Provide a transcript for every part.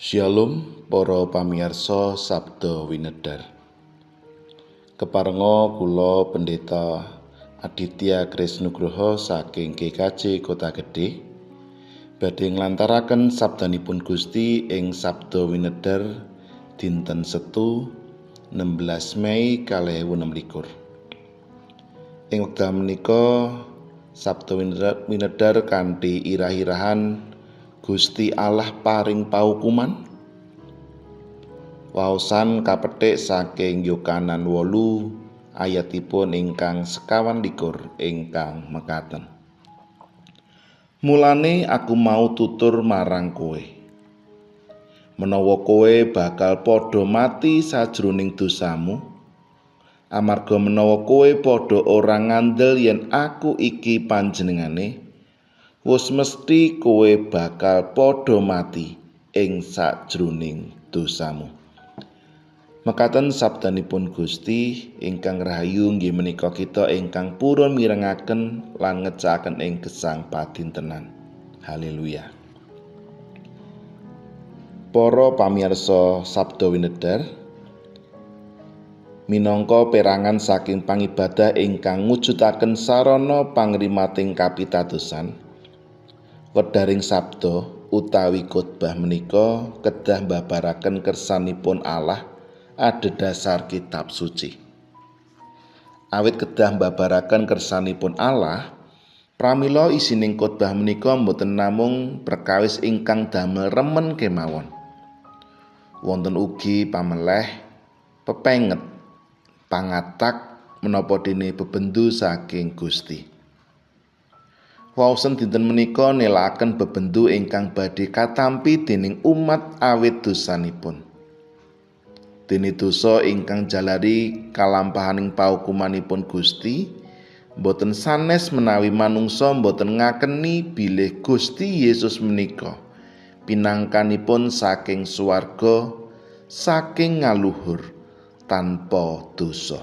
Shalom para pamirsa Sabda Winedhar. Keparenga kula Pendeta Aditya Kris Nugroho saking GKJ Kota Gede badhe nglantaraken sabdanipun Gusti ing Sabda Winedhar dinten Setu 16 Mei 2026. Ing wekdal menika Sabda Winedhar kanthi irah-irahan Gusti Allah paring paukuman. Waosan kapetik saking Yohanan 8 ayatipun ingkang 21 ingkang mekaten. Mulane aku mau tutur marang kowe, menawa kowe bakal padha mati sajroning dosamu, amarga menawa kowe padha ora ngandel yen aku iki panjenengane, wis mesti kowe bakal padha mati ing sajroning dosamu. Mekaten sabdanipun Gusti ingkang rahayu inggih menika kita ingkang purun mirengaken lan ngecakaken ing gesang padintenan. Haleluya. Para pamirsa Sabda Winedhar, minangka perangan saking pangibadah ingkang mujudaken sarana pangrimating kapitadosan, wedharing sabda utawi khotbah menika kedah mbabaraken kersanipun Allah adhedhasar kitab suci. Awit kedah mbabaraken kersanipun Allah, pramila isining khotbah menika mboten namung perkawis ingkang damel remen kemawon. Wonten ugi pameleh, pepenget, pangatak menapa dene bebendu saking Gusti. Waosan dinten menika nelakaken bebendu ingkang badhe katampi dening umat awit dosanipun. Dene dosa ingkang jalari kalampahaning paukumanipun Gusti mboten sanes menawi manungsa mboten ngakeni bilih Gusti Yesus menika pinangkanipun saking swarga, saking ngaluhur tanpa dosa.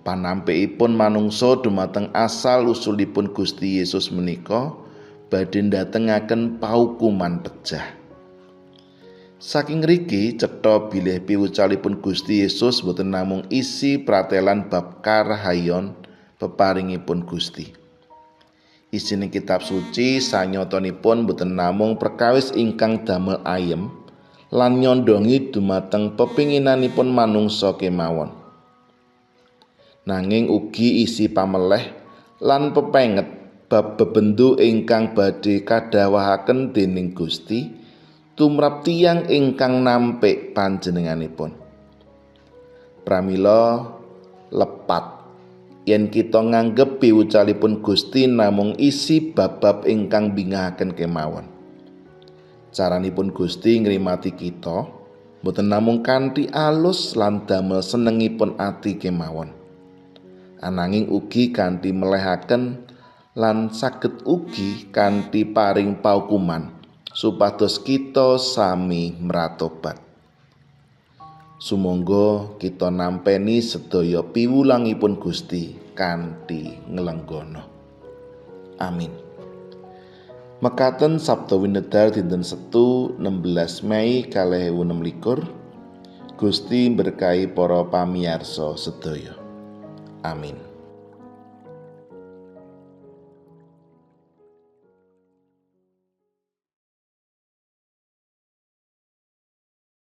Panampikipun manungsa dumateng asal usulipun Gusti Yesus menika badhe ndatengaken paukuman pejah. Saking riki cetha bilih piwucalipun Gusti Yesus boten namung isi pratelan bab karahayon peparingipun Gusti. Isine kitab suci sanyotonipun boten namung perkawis ingkang damel ayem lan nyondongi dumateng pepinginanipun manungsa kemawon. Nanging ugi isi pameleh lan pepenget bab bebendu ingkang badhe kadhawahaken dening Gusti tumrap tiyang ingkang nampik panjenenganipun. Pramila lepat yen kita nganggep piwucalipun Gusti namung isi bab-bab ingkang bingahaken kemawon. Caranipun Gusti ngrimati kita boten namung kanthi alus lan damel senengipun ati kemawon, ananging ugi kanthi melehaken lan saged ugi kanthi paring paukuman supados kita sami mratobat. Sumangga kita nampeni sedaya piwulangipun Gusti kanthi nglenggono. Amin. Mekaten Sabda Winedhar dinten Setu 16 Mei 2026. Gusti berkahi para pamirsa sedaya. Amin.